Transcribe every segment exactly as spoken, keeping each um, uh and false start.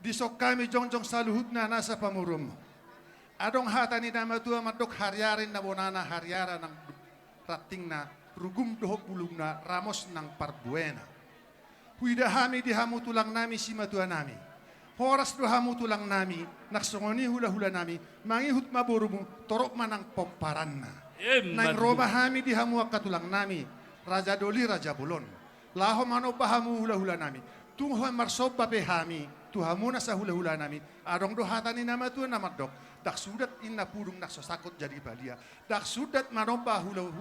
Dison hami jongjong saluhutna nasa pamoruonmu. Adong hata ni na matua mandok: Hariara inna bonana, hariara nang rantingna, rugum dohot bulungna, ramos nang parbuena. Huida hami di hamu tulangnami, simatuanami. Horas do hamu tulangnami, nang songon i hulahulanami, mangihut ma borumu, torop ma nang pomparanna. Emma tutu. Naeng ro ma hami di hamu angka tulangnami, raja doli, raja bolon. Laho manomba hamu hulahulanami. Tung marsomba pe hami tu hamu nasa hulahulanami, adong do hata ni na matua na mandok: Ndang sudat inna pudung nang so sangkot jadi balia. Ndang sudat manomba hula-,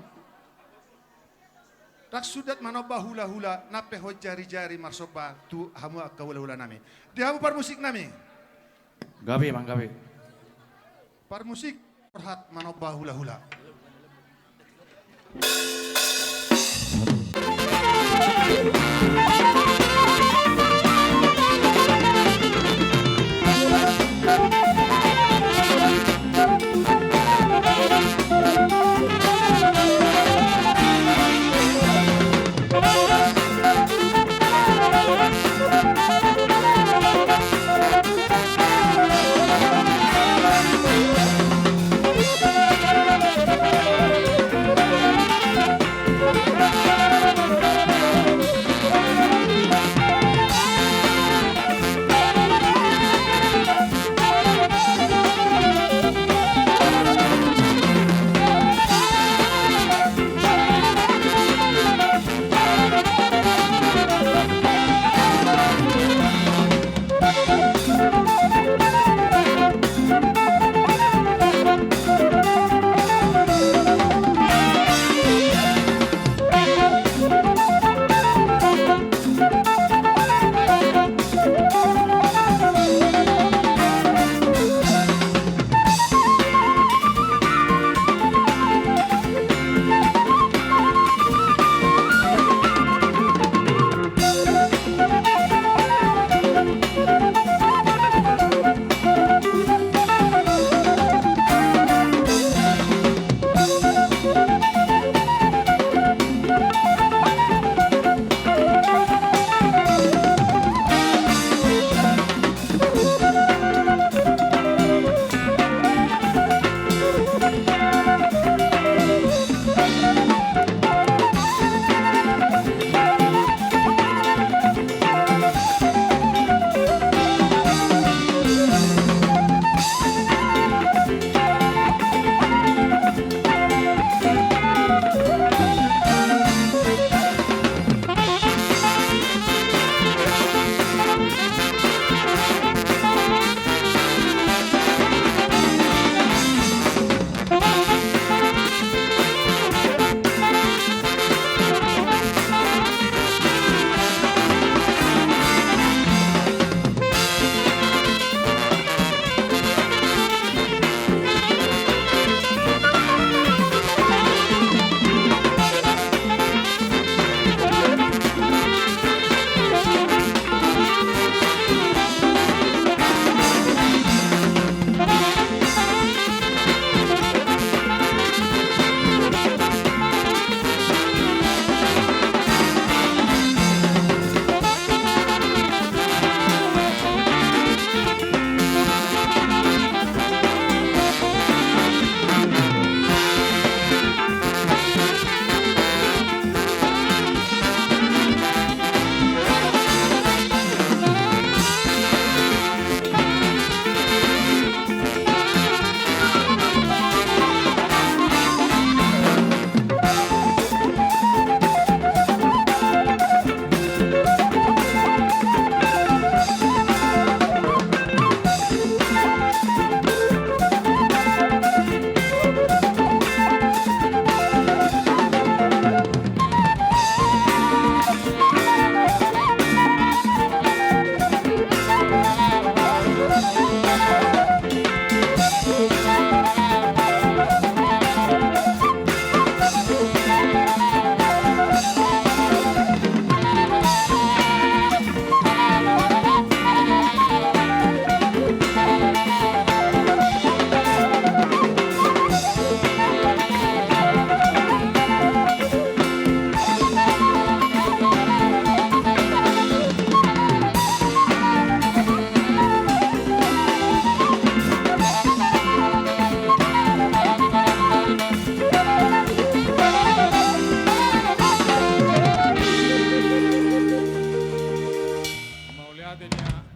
ndang sudat manomba hulahula, nang pe hon jarijari marsomba tu hamu angka hulahulanami. Di hamu parmusiknami. Gabe, manggabe. Parmusik, borhat manomba hulahula.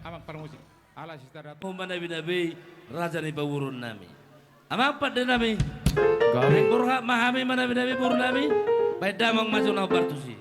Amang parmusik. Ala sisada tu. Manabinabi raja ni pamoruon nami. Amang pande nami. Gabe. Ring borhat ma hami manabinabi boru nami. Baen damang ma jo na hombar tusi.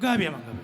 Gabe, amang, gabe.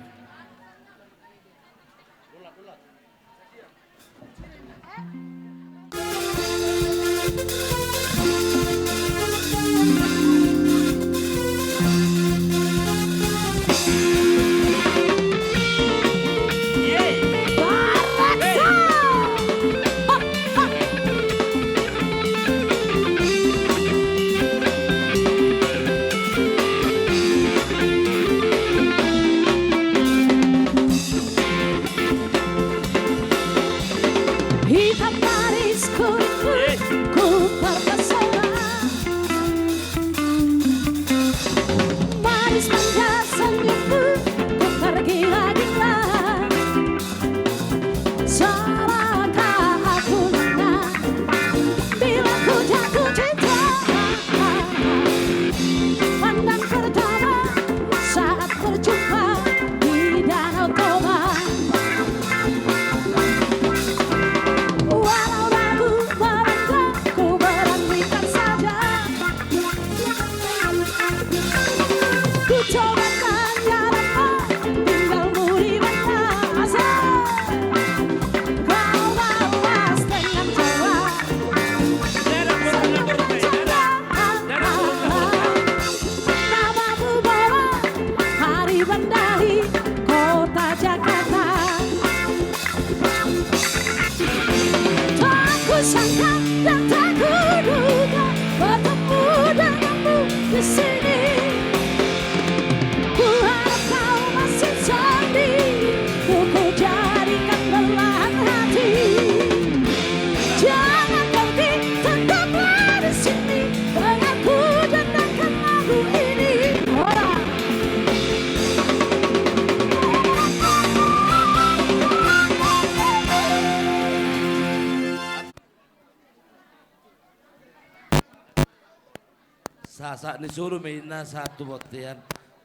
Sahat-sahat ni solu ma inna sahat tu bontean.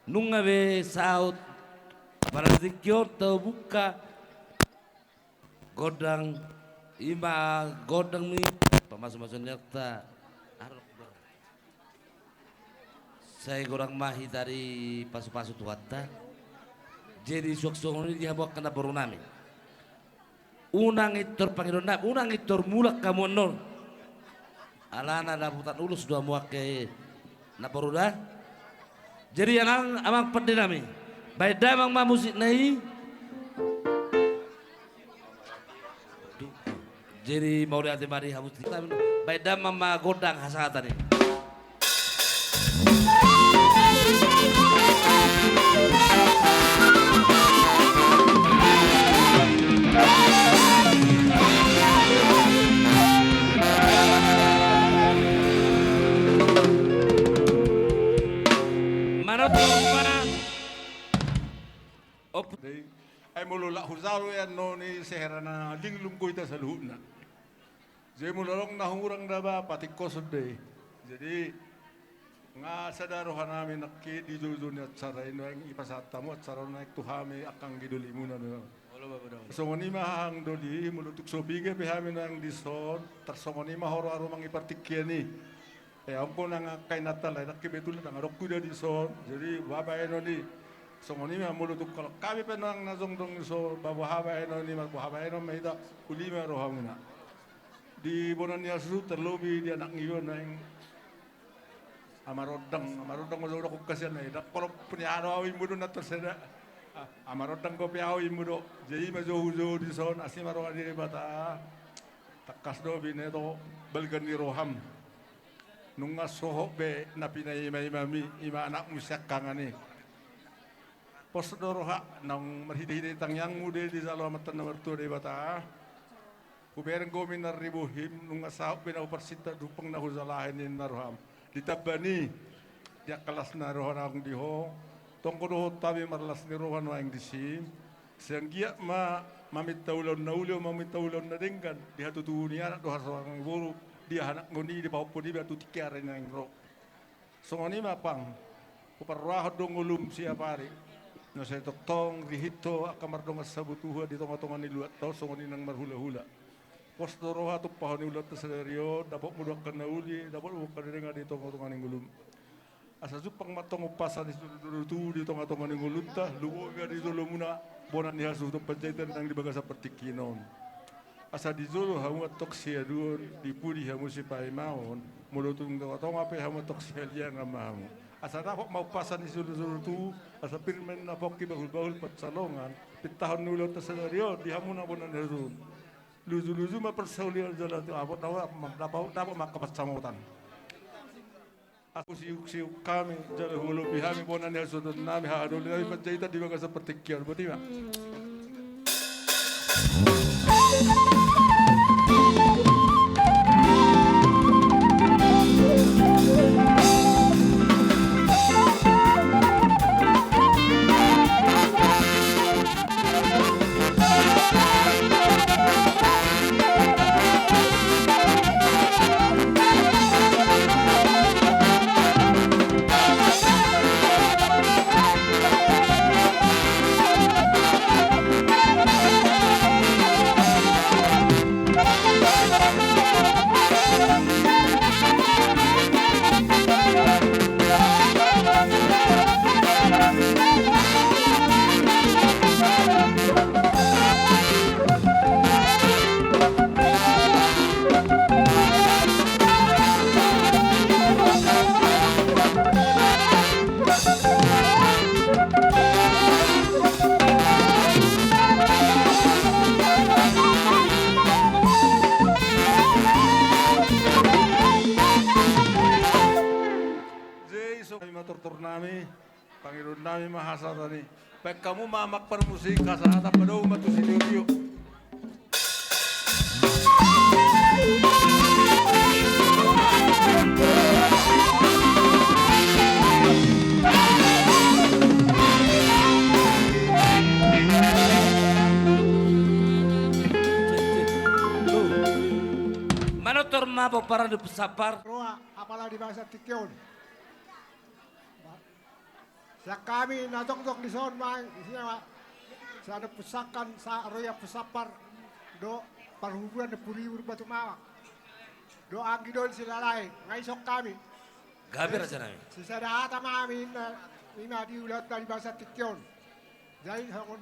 Nunga be saut. Apalagi tingki on tau buka. Gondang, ima gondang ni pamasu-masu ni arta. Sai godang ma hita dipasu-pasu Tuhanta. Jadi suang songon i di hamu angka namboru nami. Unang intor pangidoan nami, unang intor mulak hamu annon. Alana dapotan ulos do hamu angka namboru da. Jadi annon amang pande nami. Baen damang ma musikna i. Jadi mauliate ma di hamu. Baen damang ma gondang hasahatan i. Manonton ma. Op. Dei, ai molo lak hujalo i annon i sehera na linglung do hita saluhutna. Jadi molo adong na hurang da ba patingkoson do i. Jadi nga sada roha nami nangkin di jolo-jolo ni acara i nuaeng dipasahat hamu acara on naeng tu hami angka anggi dolimuna nuaeng. Olo, Baba Daud. Songon i ma hahang doli, molo tung so piga pe hami nuaeng dison, tarsongon i ma horo-haro mangipartingkian i. Ia, anggo nang angka inanta lae nangkin be tulang, ndang adong huida dison. Jadi boha baenon i. Songon i ma molo tung holan hami pe nuaeng na jongjong dison, ba boha baenon i, ma boha baenon ma hita, uli ma rohamuna. Di bona ni hasuhuton, tarlobi di anak ni iba nuaeng. Ama Rondang, Ama Rondang, molo udok hukasian na i, ndang pola pun i, ado au imbo do na torseda. Ah, Ama Rondang, dope au imbo do. Jadi i ma jouhujou dison, asi ma roha ni Debata. Tangkas do binoto balga ni roham. Nunga sohot be na pinaima-imami, ima anakmu siangkangan i. Pos do roha, naung marhite-hite tangiangmu do i dijalo Amanta na martua Debata. Hubereng do hami na ribohim, nunga saut be na huparsinta, dumpang na hujalahi ninna roham. Ditamba ni, di angka las ni roha naung di ho, tonggo dohot hami marlas ni roha nuaeng disi. Sai anggiat ma maminta ulaon na uli, maminta ulaon na denggan, di hatutubu ni anak dohot hasonangan ni boru, di anak ngoni, di pahompu niba tu tingki ari naeng ro. Songon i ma pang, huparrohahon do ngolum siapari. Na sai tongtong rihit ho angka mardongan sabutuha di tonga-tonga ni luatta on, songon i nang marhula-hula. Pos do roha tumpahon ni ulaonta sadari on, dapotmu do angka na uli, dapotmu angka na denggan di tonga-tonga ni ngolum. Asa jumpang ma antong umpasa ni solu-solu tubu di tonga-tonga ni ngolunta, lumobi ma di jolomuna bona ni hasuhuton Panjaitan nang di bagasan partingkian on. Asa di jolo hamu antong siaduon, di pudi hamu sipaimaon, molo tung tonga-tonga pe hamu antong sihaliangan ma hamu. Asa dapot ma umpasa ni solu-solu tubu, asa pir ma ninna pongki, bahul-bahul pansalongan, pintahon ni ulaonta sadari on di hamuna bona ni hasuhuton. Luju-luju ma parsaulian jala tu apot dapot, dapot, dapot ma angka pansamotan. Husiuk-siuk hami, jala huolopi hami bona ni hasuhuton nami, haha doli nami Panjaitan di bagasan partingkian, botima. Jadi, so, ima tortor nami. Pangidoan nami ma hasahatan i. Baen hamu ma amang parmusik hasahatan, padao ma tu sitio-tio. Manortor ma pomparan di Sampar. Roha, apala di bagasan tingki on. Sian hami na jongjong dison ma, isi ma, Siadompun Sangkan, Sa-, Roy Ampun Sampar, dohot parhubungan ni Puri Purba Tumawa, dohot anggi dohot silalahi, nga dison hami. Gabe, rajanami. Sisada hata ma hami, na, ima di ulaonta di bagasan tingki on. Jadi songon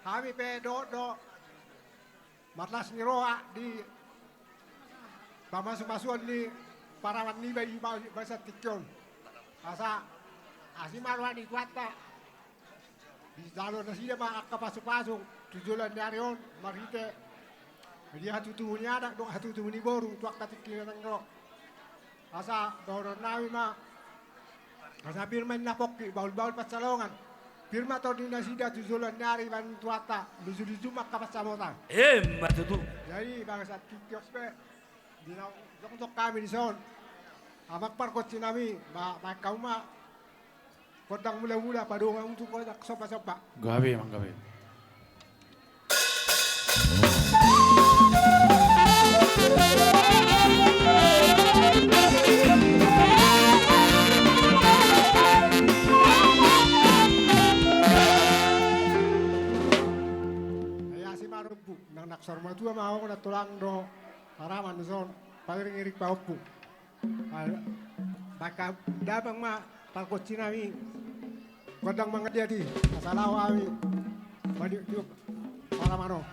hami pe dohot do marlas ni roha di pamasumasuon ni parawan niba i ba-, bagasan tingki on. Asa asi ma roha ni Tuhanta, dijalo nasida ma angka pasupasu tu joloan ni ari on, marhite di hatutubu ni anak dohot hatutubu ni boru tu angka tingki na naeng ro. Asa dohononnami ma, asa pir ma inna pongki, bahulbahul pansalongan. Pir ma tondi nasida tu joloan ni ari, bahen Tuhanta luju-luju ma angka pansamotan. Emma tutu. Jadi bagasan tingki on pe, di na jongjong hami dison, amang pargonsinami, ba-, bahen hamu ma gondang mulamula, padomu hamu tu gondang sombasomba. Gabe, amang, gabe. Ai asi ma rompu, nang naksor matua ma ho na tulang dohot haraman dison, pangiring-iring pahompu. Bahen damang ma pargonsinami gondang mangadiadi, asa laho hami maniukniuk haraman on.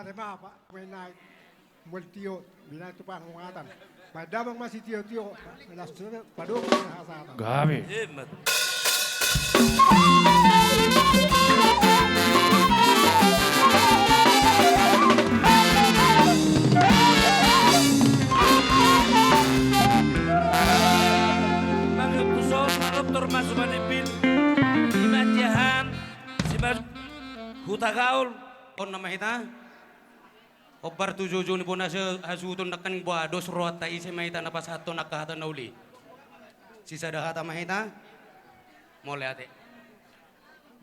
Ema, Pak, menai. Mual tio, bina tu pangungatan. Pada bang masih tio-tio, las tu padung hasatan. Gabe. Hemat. Mangan puso, doktor masuk manipil. Iman jahan, si mas-, huta gaul. On nama hita. Hombar tu joujou ni bona hasuhuton nangkin, boha dos rohanta, ise ma hita na pasahathon angka hata na uli. Sisada hata ma hita. Mauliate.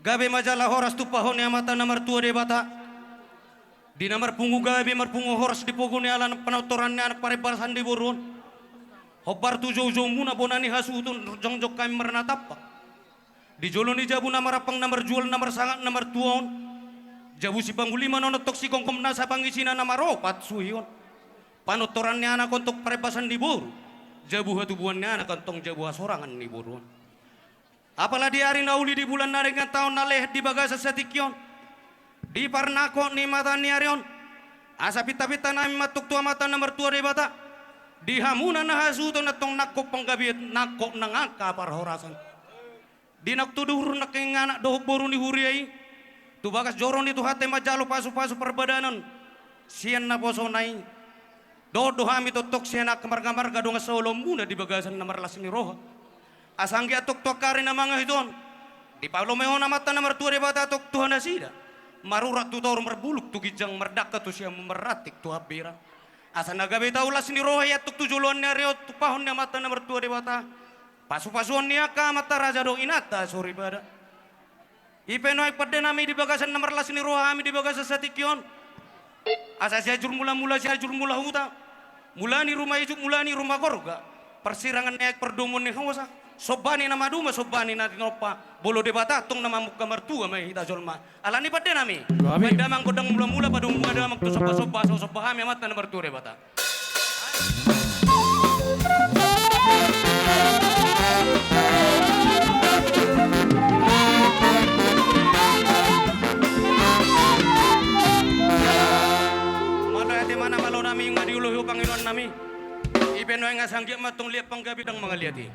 Gabe ma jala horas tumpahon ni Amanta na martua Debata. Di na marpungu gabe, marpungu horas di pogu ni alaman, panortoran ni anak, parembasan di boru on. Hombar tu joujoumuna bona ni hasuhuton, jongjong hami marnatampak. Di jolo ni jabu na marampang, na marjual, na marsangap, na martua on. Jabu sipanguliman on, antong sigomgom nasa pangisina na maropat suhi on. Panortoran ni anak, antong parembasan ni boru. Jabu hatubuan ni anak, antong jabu hasorangan ni boru on. Apala di ari na uli, di bulan na denggan, taon na lehet, di bagasan satingki on. Di parnangkok ni mata ni ari on. Asa pintapinta nami ma antong tu Amanta na martua Debata. Di hamuna na hasuhuton, antong nangkok panggabean, nangkok nang angka parhorasan. Di na tu duhur nangkin anak dohot boru ni huria i, tu bagas joro ni Tuhanta i manjalo pasupasu parbadanan sian naposona i. Dohot do hami tongtong sian angka margamarga dongan saoloanmuna di bagasan na marlas ni roha. Asa anggiat antong tu angka ari na mangihut on, dipalomehon Amanta na martua Debata antong tu nasida, marurat tu toru, marbulung tu ginjang, mardangka tu siamun, marranting tu hambirang. Asa na gabe tau las ni roha i antong tu joloan ni ari on, tumpahon ni Amanta na martua Debata. Pasupasuon ni angka amanta raja dohot inanta soripada. I pe nuaeng pande nami di bagasan na marlas ni roha hami di bagasan satingki on. Asa Sianjur Mulamula, Sianjur Mulahuta. Mula ni ruma ijuk, mula ni ruma gorga. Parsirangan ni aek, pardomuan ni hosa. Somba ni na maduma, somba ni na tinompa. Molo Debata antong na mamungka, martua ma hita jolma. Alani pande nami. Pande amang gondang mulamula, padomu damang tu sombasomba, asa somba hami Amanta na martua Debata. Mauliate ma na malo nami, nga diulohi ho pangidoan nami. I pe nuaeng asa anggiat ma antong liat panggabean, dang mangaliat i.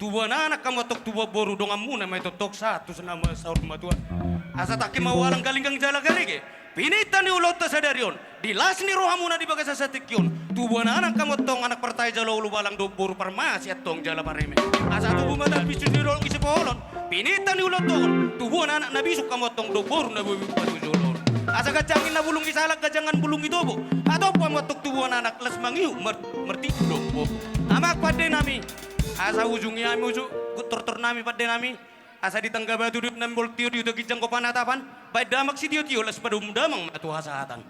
Tubuan anak hamu antong, tubuan boru, donganmuna ma i tongtong sahat tu nama saur matua. Asa tangki ma ualang, galinggang jala garege. Pinta ni ulaonta sadari on, di las ni rohamuna di bagasan sahat tingki on, tubuan anak hamu antong, anak partahi jala ulubalang dohot boru parmasi antong jala pareme. Asa tubu ma tampinsu di dolok ni sipoholon. Pinta ni ulaonta on, tubuan anak na bisuk hamu antong dohot boru na boi batu jolo on. Asa ganjang ni na bulung ni salak, ganjang ni bulung ni tobo. Atompa hamu antong tubuan anak, las mangihut mar-, martindo. Amang pande nami, asa ujungi hami uju, guntortor nami pande nami. Asa di Tanggabatu di Nambol tio, di Huta Ginjang do panatapan, baen damang sitiotio, las padomu damang ma tu hasahatan.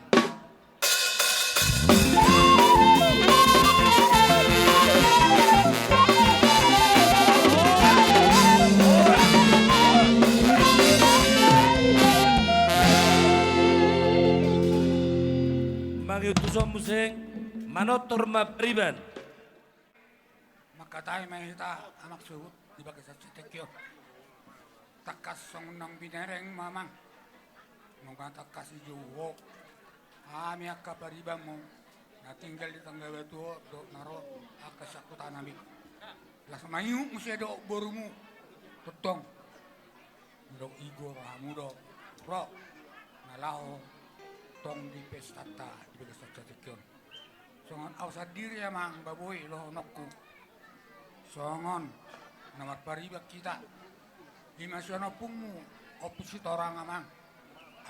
Mangihut tu son muse, manortor ma pariban. Mangkatai ma hita, amang suhut, di bagasan sahat tingki on. Tangkas songon naung binereng ma, amang. Nunga tangkas dijou ho hami angka paribanmu na tinggal di Tanggabatu on dohot na ro angka sian hutana be. Las mangihut muse dohot borumu tongtong. Dohot igo hamu do ro na laho tong di pestanta di bagasan sahat tingki on. Songon au sandiri, amang, ba boi dohononku. Songon na marpariban hita, i ma sian ompungmu, Ompu Sitorang, amang.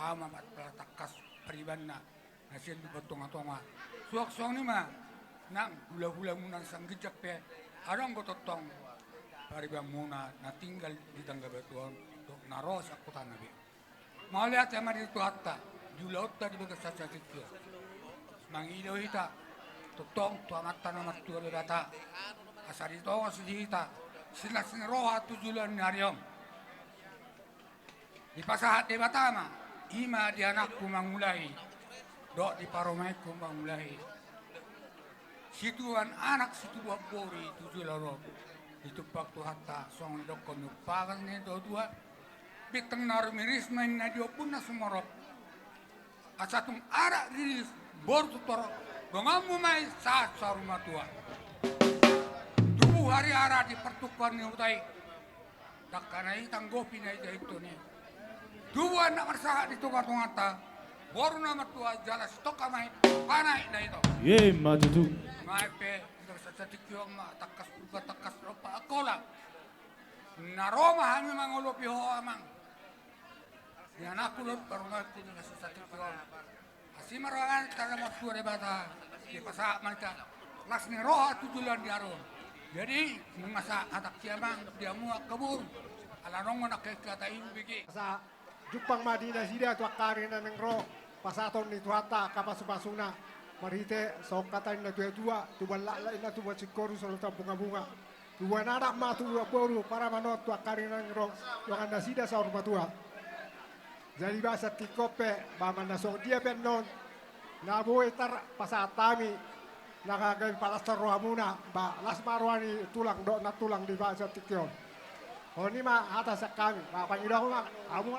Au ma patangkas paribanna na sian Lumban Tongatonga. Suang songon i ma nang hulahulamuna sian ginjang pe, adong do tongtong paribanmuna na tinggal di Tanggabatu on dohot na ro sian hutana be. Mauliate ma di Tuhanta di ulaonta di bagasan sahat tingki on. Mangido hita tongtong tu Amanta na martua Debata, asa ditongos di hita silas ni roha tu joloan ni ari on. Dipasahat Debata ma, i ma di anakku mangulahi dohot di parumaenku mangulahi. Situbuan anak situbuan boru tu joloan on. Ditumpak Tuhanta songon didokkon ni umpama ni natuatua. Bintang na rumiris ma inna di ombun na sumorop. Asa tung anak riris boru tu torop, donganmu ma i sahat saur matua. Tubu hariara di partungkoan ni huta i. Dangka na i tanggopi na i, jahit tu ni. Tubu anak marsahat di tongatonganta, boru na martua jala sitongka ma i panaek na ito. Ima tutu. Nunga i pe, di bagasan sahat tingki on ma tangkas Purba, tangkas Lompa Angkola. Na ro ma hami mangolopi ho, amang. Di anakku dohot parumaenku di bagasan sahat tingki on. Asi ma roha ni Amanta na martua Debata, dipasahat ma hita las ni roha tu joloan ni ari on. Jadi nunga sahat hatangki, amang, di hamu angka boru. Ala adong do nangkin hata i hubege. Asa jumpang ma di nasida tu angka ari na naeng ro, pasahaton ni Tuhanta angka pasupasuna. Marhite songon hata ni natuatua, tubuan laklak inna, tubuan singkoru songon tambungabunga. Tubuan anak ma tubuan boru, paramanoan tu angka ari na naeng ro, dongan nasida saur matua. Jadi bagasan tingki on pe, ba manang songon dia pe annon na boi tarpasahat hami, na gabe palas ni rohamuna, ba las ma roha ni tulang dohot nantulang di bagasan tingki on. Songon i ma hata sian hami, ba pangidoan ma hamu.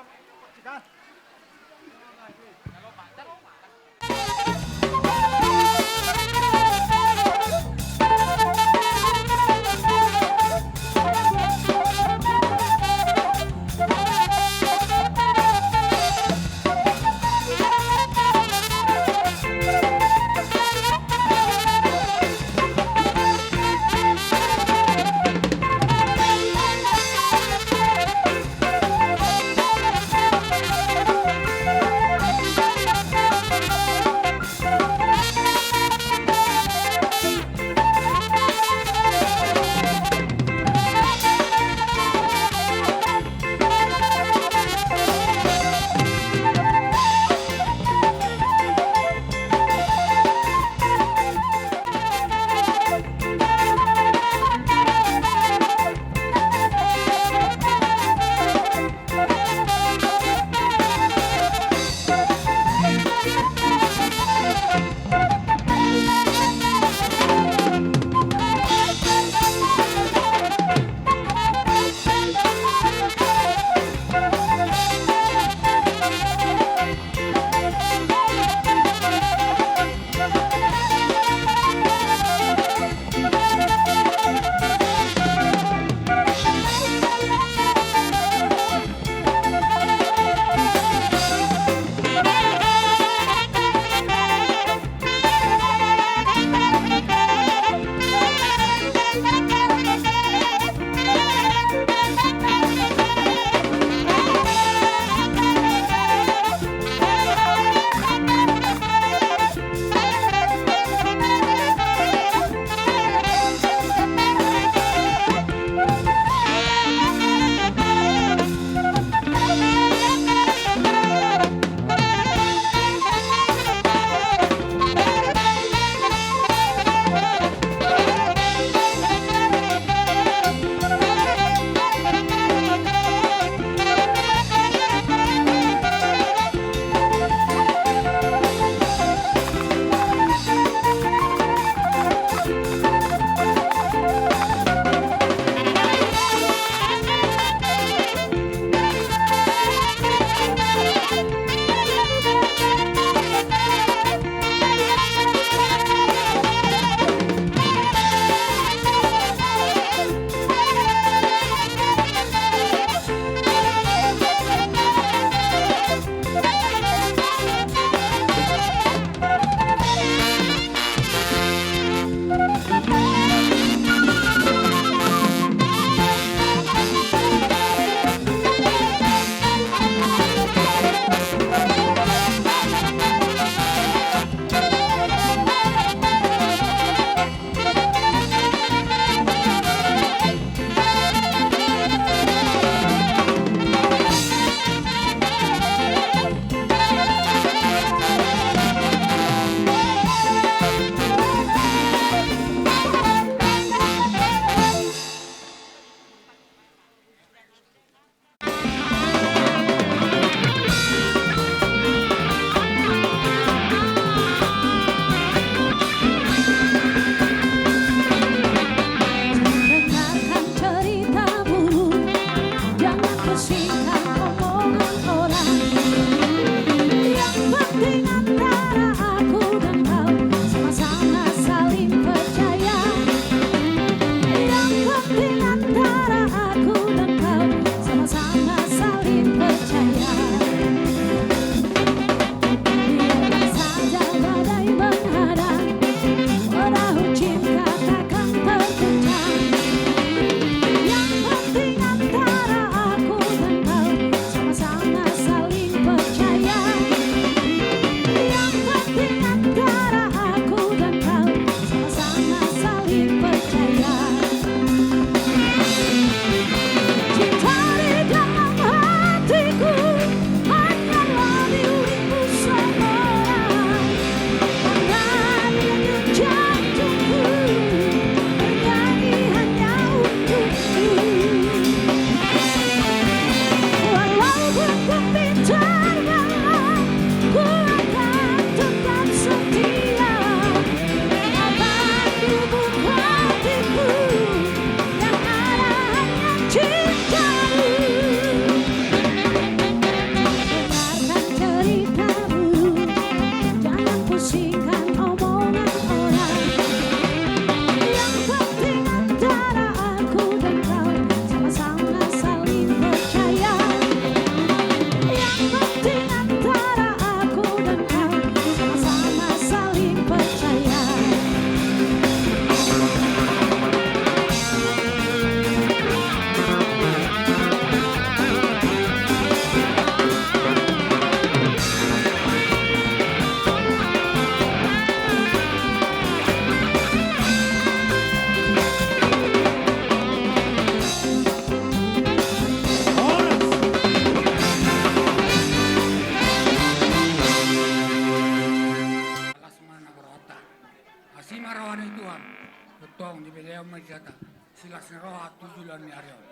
Jata, silas ni roha tu joloan ni ari on.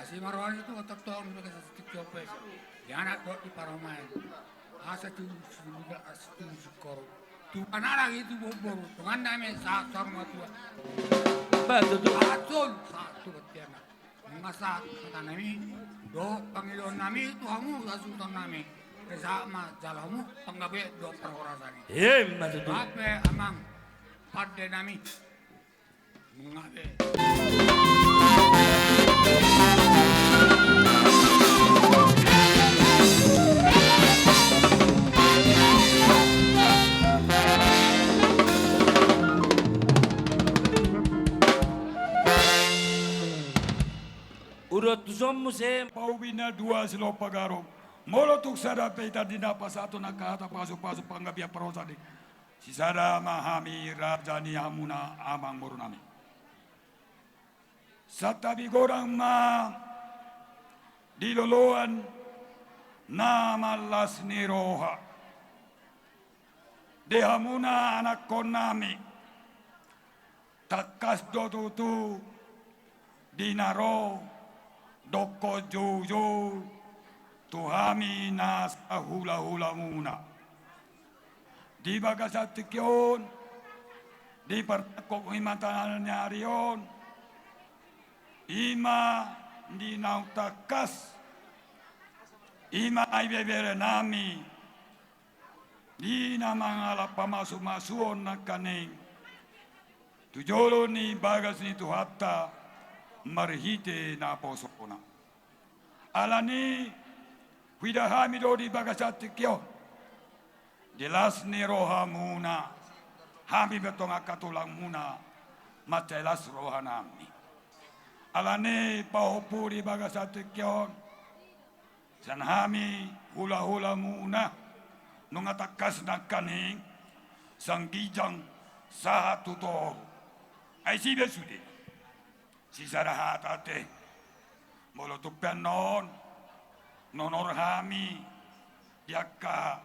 Asi ma roha ni Tuhan tongtong di bagasan tingki on pe, di anak dohot di parumaen. Asa tu sibila, asa tu singkoru. Tu anak lagi tu boru, tongan nami sahat saur matua. Betul tu. Sahat sahat tu batiana. Nunga sahat hata nami dohot pangidoan nami tu hamu hasuhuton nami. Sahat ma jalo hamu panggabean dohot parhorasan i. Ima tutu. Ape amang pande nami. Udah tu son muse. Paubi na dua silompa garong. Molo tung sada pe hita di na pasahaton angka hata pasupasu panggabean parhorasan i. Sisada ma hami raja ni hamuna amangboru nami. Santabi godang ma di loloan na marlas ni roha. Di hamuna anakkon nami. Tangkas do tutu di na ro dokkon joujou tu hami na sahulahulamuna. Di bagasan tingki on, di partangkok ni mata ni ari on, ima di naung tangkas, ima ibebere nami, di na mangalap pamasumasuon nangkaning tu jolo ni bagas ni Tuhanta marhite naposona. Alani huida hami do di bagasan tingki on. Di las ni rohamuna, hami pe tong angka tulangmuna, mansai las rohanami. Alani pahompu di bagasan tingki on. Sian hami hulahulamuna, nunga tangkas nangkaning sian ginjang sahat tu toru. Ai sibe sude. Sisada hata ate. Molo tung pe annon nonor hami di angka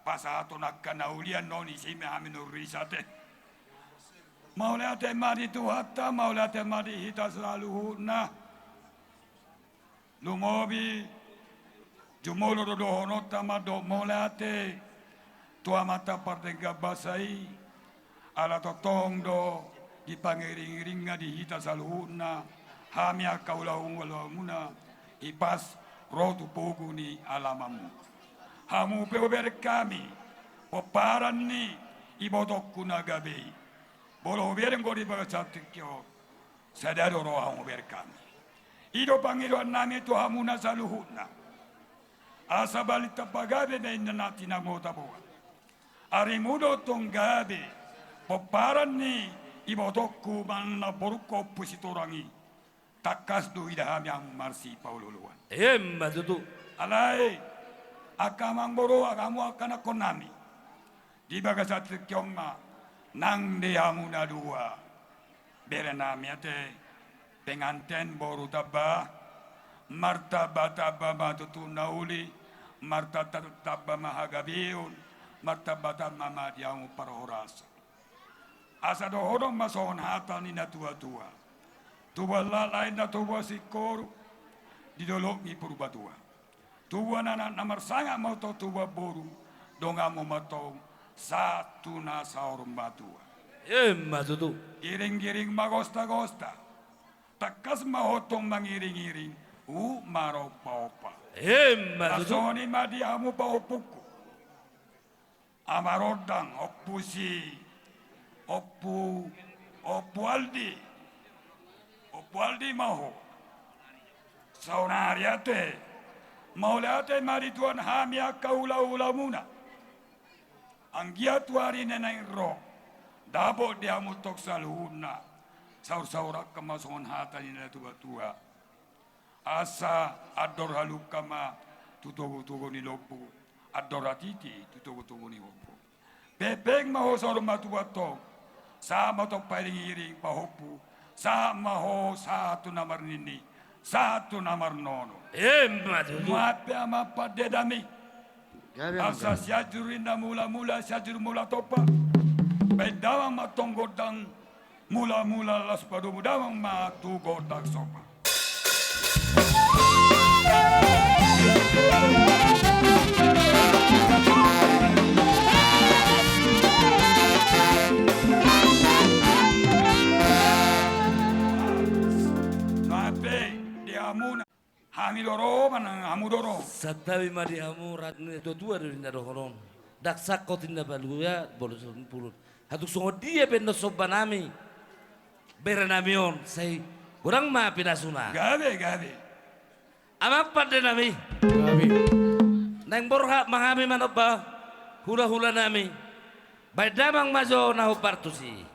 pasahaton angka na uli annon, ise ma hami nunga ris ate. Mauliate ma di Tuhanta, mauliate ma di hita saluhutna. Lumobi jumolo do dohononta mandok mauliate tu Amanta pardenggan basa i, ala tongtong do dipangiringiringna di hita saluhutna, hami angka hulahulamuna, hipas ro tu pogu ni alamanmu. Hamu pe hubereng hami pomparan ni ibotongku na gabe i. Molo hubereng ho di bagasan tingki on, sada do roham hubereng hami. I do pangidoannami tu hamuna saluhutna. Asa balintang pagabe ma inna na tinamu taboan. Arimu do tong gabe pomparan ni ibotongku manang namborungku Ompu Sitorang i. Tangkas do huida hami hamu marsipaolooloan. Ima tutu. Alai angka amangboru, hamu angka anakkonnami. Di bagasan tingki on ma nang di hamu na dua berenami ate, penganten boru tamba, martambatamba ma tutu na uli, martambatamba ma hagabeon, martambatamba ma di hamu parhorasan. Asa dohonon ma songon hata ni natuatua: Tubuan laklak inna tubuan singkoru di dolok ni Purbatua. Tubuan anak na marsangap ma ho tong tubuan boru, donganmu ma tong sahat tu na saur matua. Ima tutu. Giringgiring ma gostagosta, tangkas ma ho tong mangiringiring, huhut marompaompa. Ima tutu. Songon i ma di hamu pahompungku. Ama rondang, Ompu si, Ompu, Ompu Aldi. Ompu Aldi ma ho. Saonari ate. Mauliate ma di Tuhan hami angka hulahulamuna. Anggiat tu ari na naeng ro, dapot di hamu tong saluhutna saursaur angka ma songon hata ni natuatua. Asa andor halumpang ma tu togutogu ni lombu, andor hatiti tu togutogu ni lombu. Pengpeng ma ho saur matua tong, sahat ma tong pahiringiring pahompu, sahat ma ho sahat tu na marnini, sahat tu na marnono. Ima tutu. Mauliate ma pande nami. Asa Sianjur Indah Mulamula, Sianjur Mula Tompa. Baen damang ma tong gondang Mula-mula laos padomu damang ma tu gondang somba. Sampe di hamuna. Hami do ro, manang hamu do ro. Santabi ma di hamu, rap ni na tua-tua do ninna dohonon. Ndang sangkot ninna palua, bolo songpulun. Hatung songon dia pe annon sombanami, berenami on, sai godang ma pinasuna. Gabe, gabe. Amang pandenami. Gabe. Naeng borhat ma hami manomba hula-hulanami. Baen damang ma jo na hombar tusi.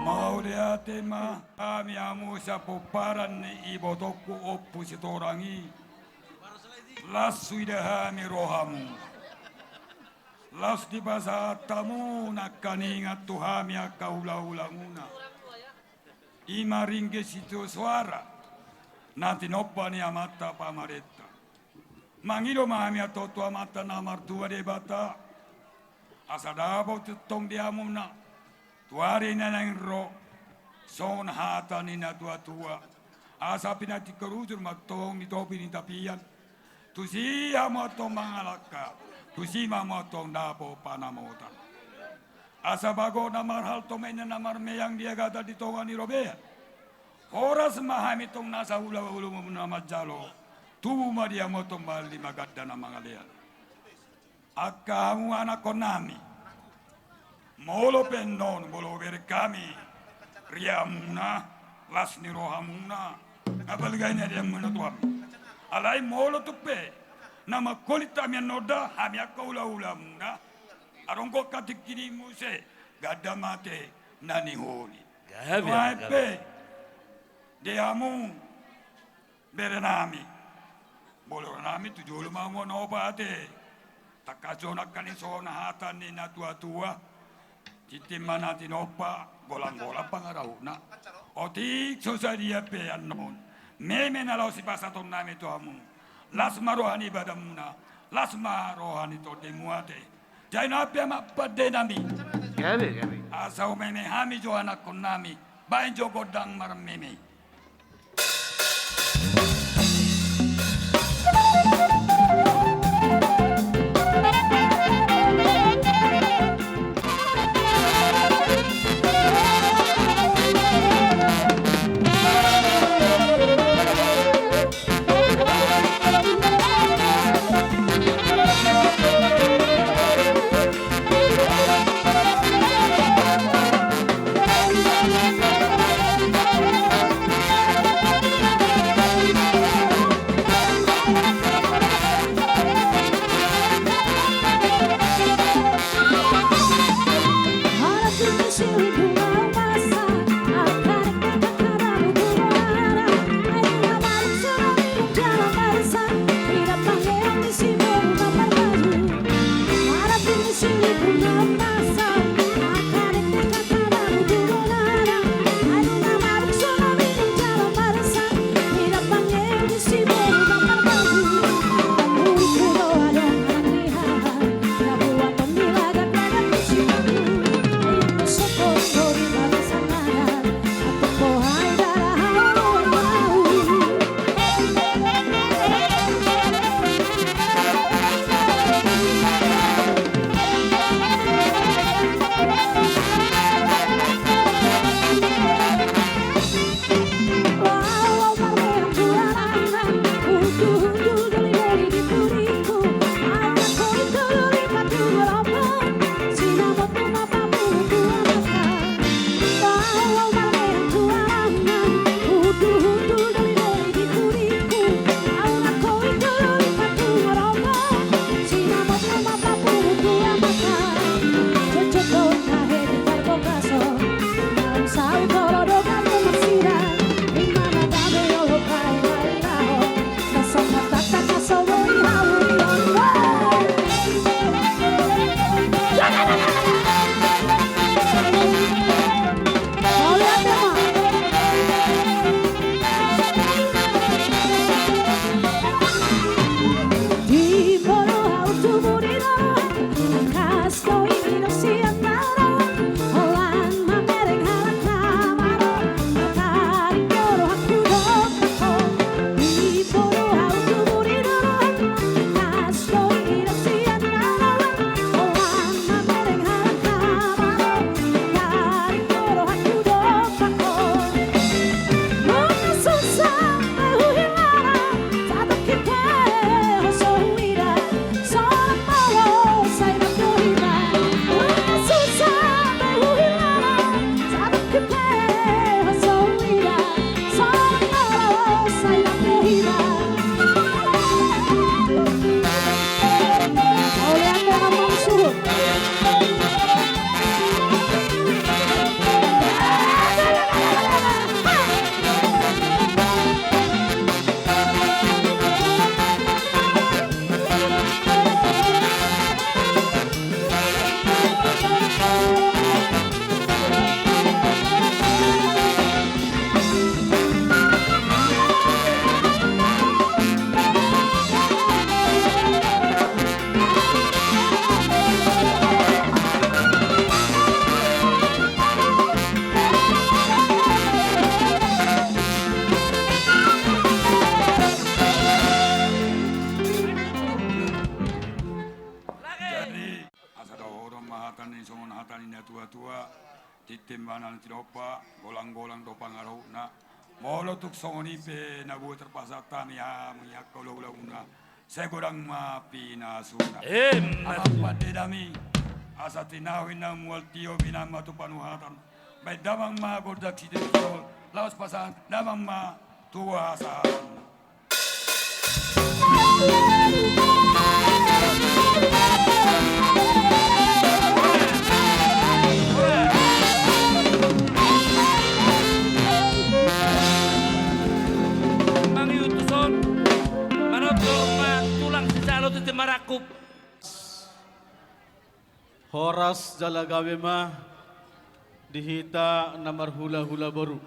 Mauliate ma hami hamu sipomparan ni ibotongku Ompu Sitorang i. Laos huida hami rohamu. Laos dipasahat hamu nangkin ingot tu hami angka hula-hulamuna. I ma ringgit sitio soara na tinompa ni amanta pamarenta. Mangido ma hami antong tu Amanta na martua Debata, asa dapot tongtong di hamuna tu ari na naeng ro, songon hata ni na tua-tua, asa pinatingkor ujur ma antong di topi ni tapian. Tusi hamu antong mangalangka, tusi ma hamu antong dapot panamotan. Asa bagot na marhalto ma inna na marmeang di agatan di tonga ni robean. Horas ma hami antong nasa hula-hulamuna manjalo, tubu ma di hamu antong balga ma ganda na mangalean. Angka hamu anakkonnami, molo pe annon molo hubereng hami riamuna, las ni rohamuna, na balga i na riamuna tu hami. Alai molo tung pe na mangkolit hami annon da, hami angka hula-hulamuna, adong do angka tingki i muse ganda mate na niholi. Gabe, gabe. Nuaeng pe di hamu berenami, molo berenami tu jolo ma hamu opat, ate. Tangkas jo nangkin songon hata ni na tua-tua: Tintin ma na tinompa, golang-golang pangarahutna. Otik so sadia pe annon meme na laho sipasahatonnami tu hamu, las ma roha ni badanmuna, las ma roha ni tondimuna, ate. Jai na pe, amang pandenami. Gabe, gabe. Asa humeme hami jo anakkonnami, baen jo gondang marmeme. Tintin ma na tinompa, golang-golang do pangarahutna. Molo tung songon i pe na boi tarpasahat hami hamu angka hula-hulamuna, sai godang ma pinasuna. Emma tutu. Amang pande nami, asa tinahu inna mual tio, inang ma tu panuhatan. Baen damang ma gondang sitio, laos pasahat damang ma tu hasahatan. Mangihuthon, manonton ma tulang sijalo tintin marangkup. Horas jala gabe ma di hita na marhula-hula boru.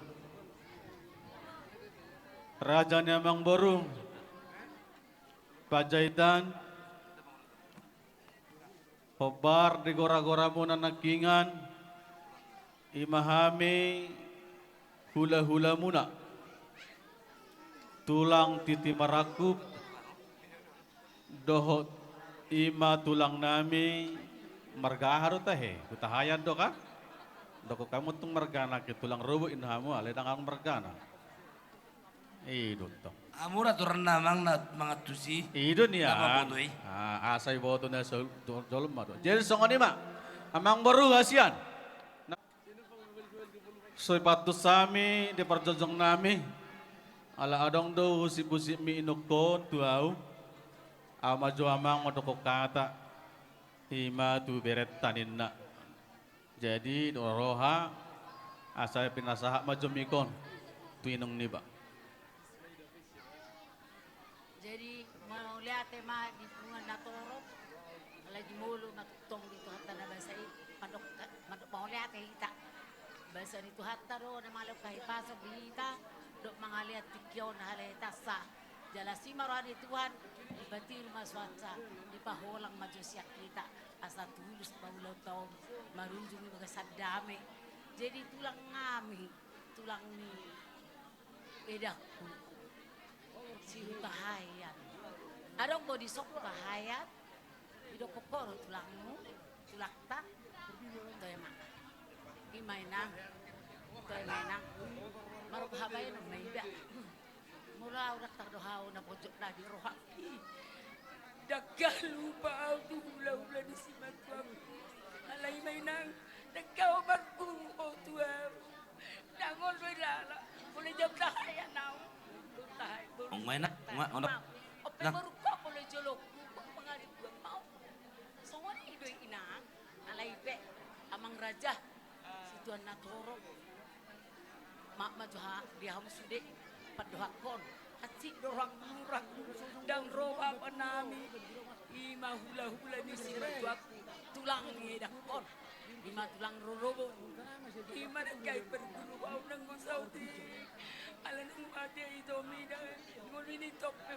Raja ni amang boru Panjaitan, hombar di gora-goramuna nangkingan, i ma hami hula-hulamuna, tulang tintin marangkup, dohot i ma tulang nami. Marga aha do tahe? Hutahaean do kan? Dokkon hamu tung margana, ke tulang Robo inna hamu, alai ndang adong margana. I do tong. Amura tu ranna amang na mangantusi. I do nian. Apa boto i? Ah, asa iboto na so-, to-, jolma do. Jadi songon i ma. Amang boru hasian. So ipantus hami di parjongjong nami. Ala adong do husip-husip ni inongkon tu ahu. Ahu ma jo amang mandokkon hata. I ma tu berenta ninna. Jadi, do roha, asa pinasahat ma jo mikon tu inong niba. Jadi, mauliate ma di punguan na torop, alai jumolo ma tongtong di Tuhanta na basa i, mandok, mandok mauliate hita. Basa ni Tuhanta do na mangalean hahipason di hita, dohot mangalean tingki on halealuhonsa. Jala asi ma roha ni Tuhan, dipatiru ma suansa, dipaholang ma jo sian hita, asa tulus ma ulaonta on, marujung di bagasan dame. Jadi tulang nami, tulang ni edangku, si Hutahaean. Adong do dison Hutahaean, didokkon ho do tulangmu, tulangta, toe ma. I ma inang, toe ma inang. Marhabaenon ma iba. Molo ahu ndang tardohahon na pojok na di rohangki. Ndang lupa ahu tu hula-hula ni simatuangku. Alai ma inang, ndang ahu marguru ho tu ahu. Ndang olo do ilala. Molo jam sahayan ahu. Tahe, boru. Ong ma inang, tahe, ong ma, ong ma. Ope boru ho molo jolo. Ong ma ngari buat mau. Songon i do inang. Alai pe, amang raja. Situan na torop. Maaf ma jo ha, di hamu sude, pandohakkon. Hansit do rohangku, rohangku. Ndang ro bapa nami. I ma hula-hula ni simatuangku. Tulang ni edangkon. I ma tulang rorobot. I ma ndang gabe parguru ahu nanggo saut i. Ala nunga mate i tomi da. Ngolu ini tope.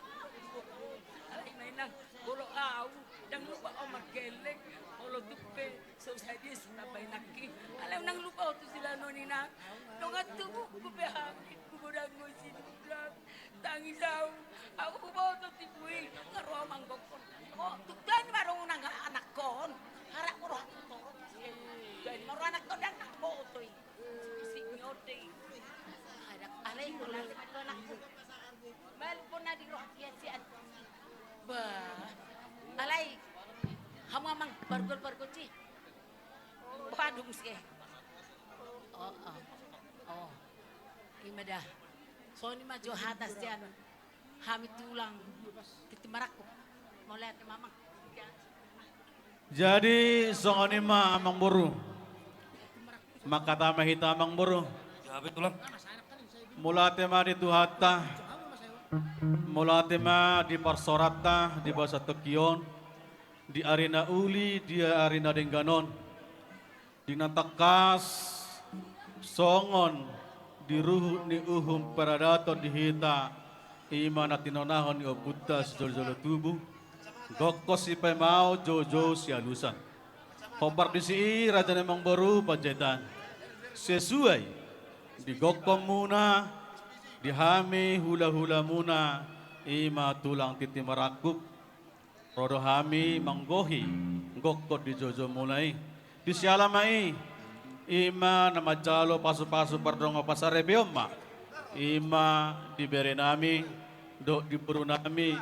Alai ma inang. Molo ahu. Ndang lupa ahu margelleng. Molo tung pe. So sadia sitamba inangki. Alai unang lupa ho tu silalo ni inang. Dongan tubuku pe hami, hugodangkon sinurat. Tangis ahu. Ahu huboto tibu i. Nga ro ahu manggokkon. O, tung tuan ma ro unang anakkon. Harak ro anakkon. Tuan ma ro anakkon ndang na huboto i. Musik ni onde i. Harak alai ko lali ma ro anakku. Balik pona di roha dia sian. Bah. Alai. Hamu amang, bargol-bargol si. Padung si e. O, o. O. I ma da. Songon i ma jo hata sian hami tulang tintin marangkup. Mauliate ma amang. Jadi songon i ma amang boru. Mangkatai ma hita amang boru. Gabe tulang. Mauliate ma di Tuhanta. Mauliate ma di parsoranta di bagasan tingki on. Di ari na uli, di ari na denggan on. Di na tangkas songon di ruhut ni uhum paradaton di hita, i ma na tinonahon ni ompunta sijolo-jolo tubu, gokkon sipaimahon, jou-jou sialusan. Hombar disi i raja ni amang boru Panjaitan. Sesuai di gokkonmuna, di hami hula-hulamuna, i ma tulang tintin marangkup. Ro do hami manggohi gokkon di joujou muna i. Disiala ma i I ma na manjalo pasu-pasu pardongan pasaripeon ma. I ma di berenami dohot di borunami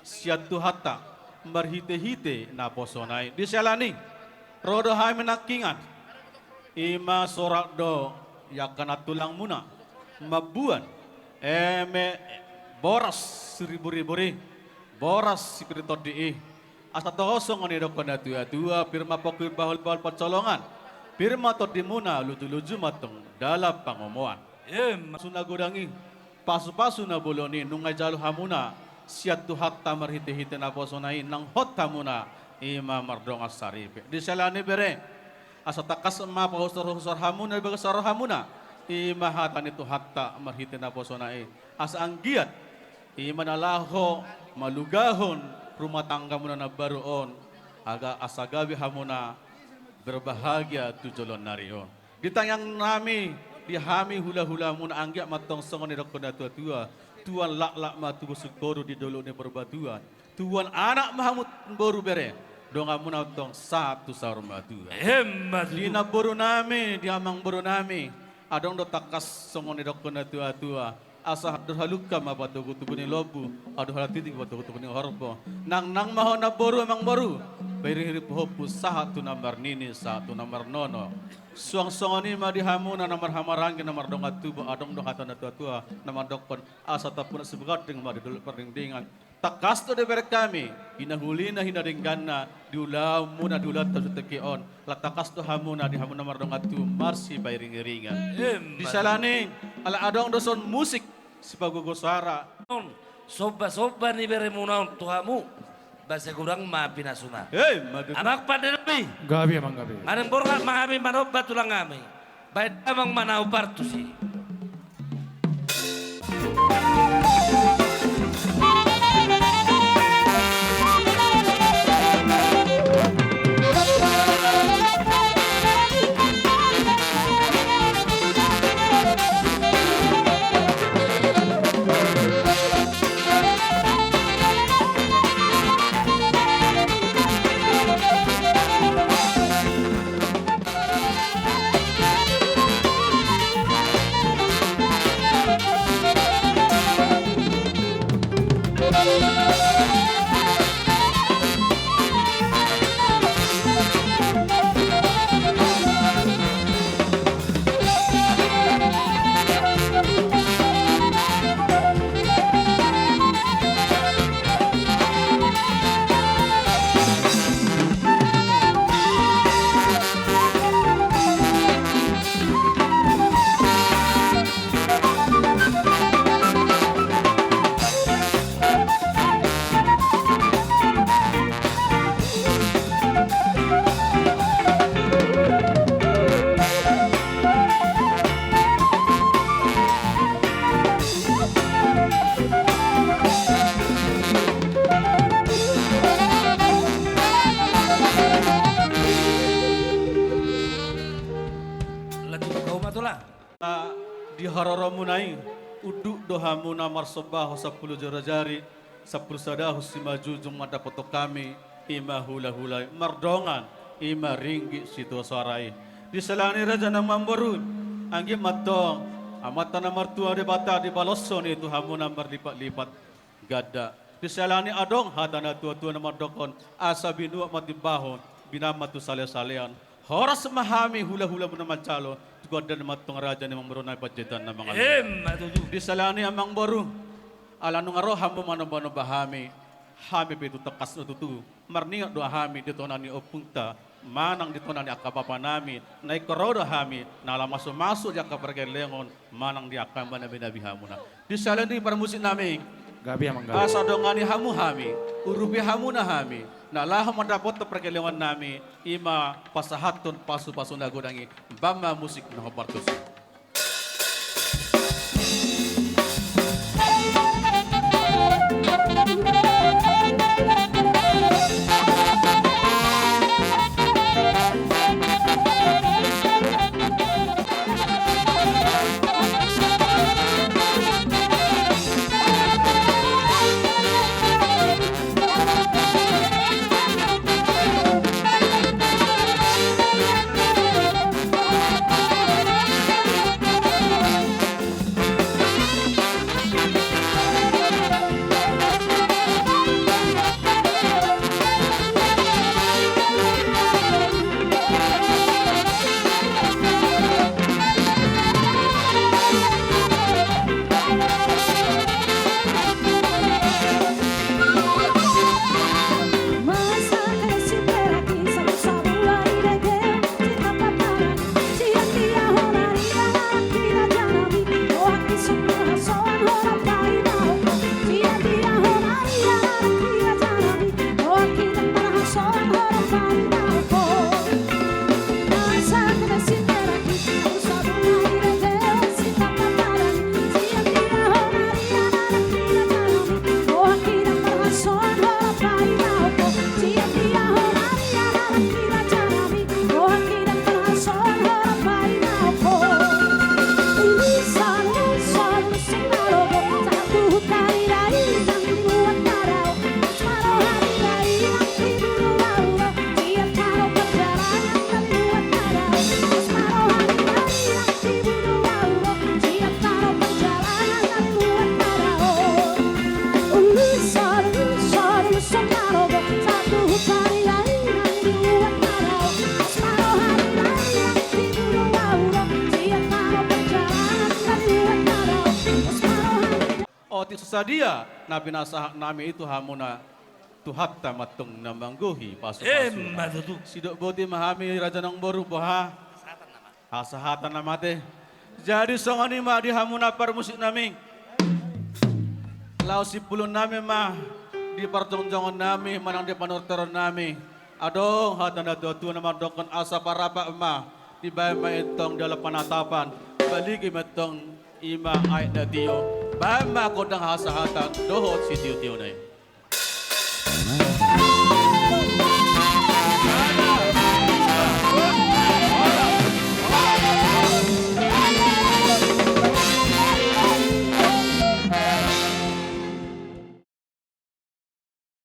sian Tuhanta marhite-hite naposona i. Di siala ni i ro do hami nangkiningan. I ma sorat do i angka nantulangmuna mamboan eme boras siribur-ribur i, boras sipir tondi i. Asa toho songon i didok na tua-tua, pir ma pongki bahul-bahul pansolongan, pir ma tondimuna, luju-luju ma antong dalan pangomoan. Em. Pasu na godang i, pasu-pasu na bolon i nunga dijalo hamuna sian Tuhanta marhite-hite naposona i, nang hot hamuna i ma mardongan saripe. Di siala ni i bere, asa tangkas ma pahusor-husor hamuna di bagasan rohamuna i ma hata ni Tuhanta marhite naposona i, asa anggiat i ma na laho malugahon rumah tanggamuna na baru on, asa gabe hamuna berbahagia tu joloan ni ari on. Di tangiangnami, di hami hula-hulamuna, anggiat ma antong songon nidok ni na tua-tua, tubuan laklak ma tubu singkoru di dolok ni Parbatuan, tubuan anak ma hamu boru bere, donganmuna antong sahat tu saur matua. Emma tutu. Di namborunami, di amangborunami, adong do tangkas songon nidok ni na tua-tua, asa andor halumpang ma patogu tubu ni lombu, andor halatitik ma patogu tubu ni horbo. Nangnang ma ho namboru, amangboru, pairing-iring pahompu sahat tu na marnini, sahat tu na marnono. Suang songon i ma di hamuna na marhahamaranggi, na mardongan tubu, adong do hata ni na tua-tua na mandokkon, asa tampunak sibaganding ma di dolok Pardengdengan. Tangkas do dibereng hami hinahulina, hinadengganna di ulaonmuna di ulaonta tu tingki on. Ala tangkas do hamuna di hamuna mardongan tubu marsipairing-iringan. Emma tutu. Di siala ni i, ala adong do son musik sipagogo soara. Somba-somba ni beremuna on tu hamu, basa godang ma pinasuna. Emma tutu. Amang pande nami. Gabe, amang, gabe. Marborhat ma hami manomba tulang hami. Baen damang ma na upartus i. Lanjut kau ma tulang. Na di haroromuna i, unduk do hamuna marsombahon sampulu jari-jari, sampulu sadahon simanjujung mandapothon hami, i ma hula-hula i, mardongan, i ma ringgit sitio soara i. Di siala ni i raja nang amangboru, anggiat ma antong Amanta na martua Debata dibaloshon i tu hamuna marlipat-lipat ganda. Di siala ni i adong hata na tua-tua na mandokkon, asa binuat ma timbahon, binaan ma tu sale-salean. Horas ma hami hula-hulamuna manjalo, tu gandana ma antong raja ni amangboru nami Panjaitan na mangalean. Emma tutu. Di siala ni i amangboru, ala nunga ro hamu manomba-nomba hami, hami pe tutu tangkas do tutu marningot do hami di tona ni ompunta manang di tona ni angka bapanami, na ingkon ro do hami na laho maso-maso di angka pargellengon manang di angka manabinabi hamuna. Di siala ni i parmusiknami, gabe, amang, gabe. Asa dongani hamu hami, urupi hamuna hami na laho mandapothon pargellengon nami, i ma pasahathon pasu-pasu na godang i. Baen ma musik na hombar tusi. Otik so sadia na pinasahat nami i tu hamuna, Tuhanta ma antong na manggohi pasu-pasu. Emma tutu. Sidok boti ma hami raja naung boru, boha? Hasahatan nama ate. Jadi songon i ma di hamuna parmusik nami. Laos simpulun nami ma di parjongjongon nami manang di panortoron nami. Adong hata na tua-tua na mandokkon asa parapat ma, dibaen ma antong dalan panatapan, baligi ma antong i ma aek na tio. Baen ma gondang hasahatan dohot sitio-tio na i.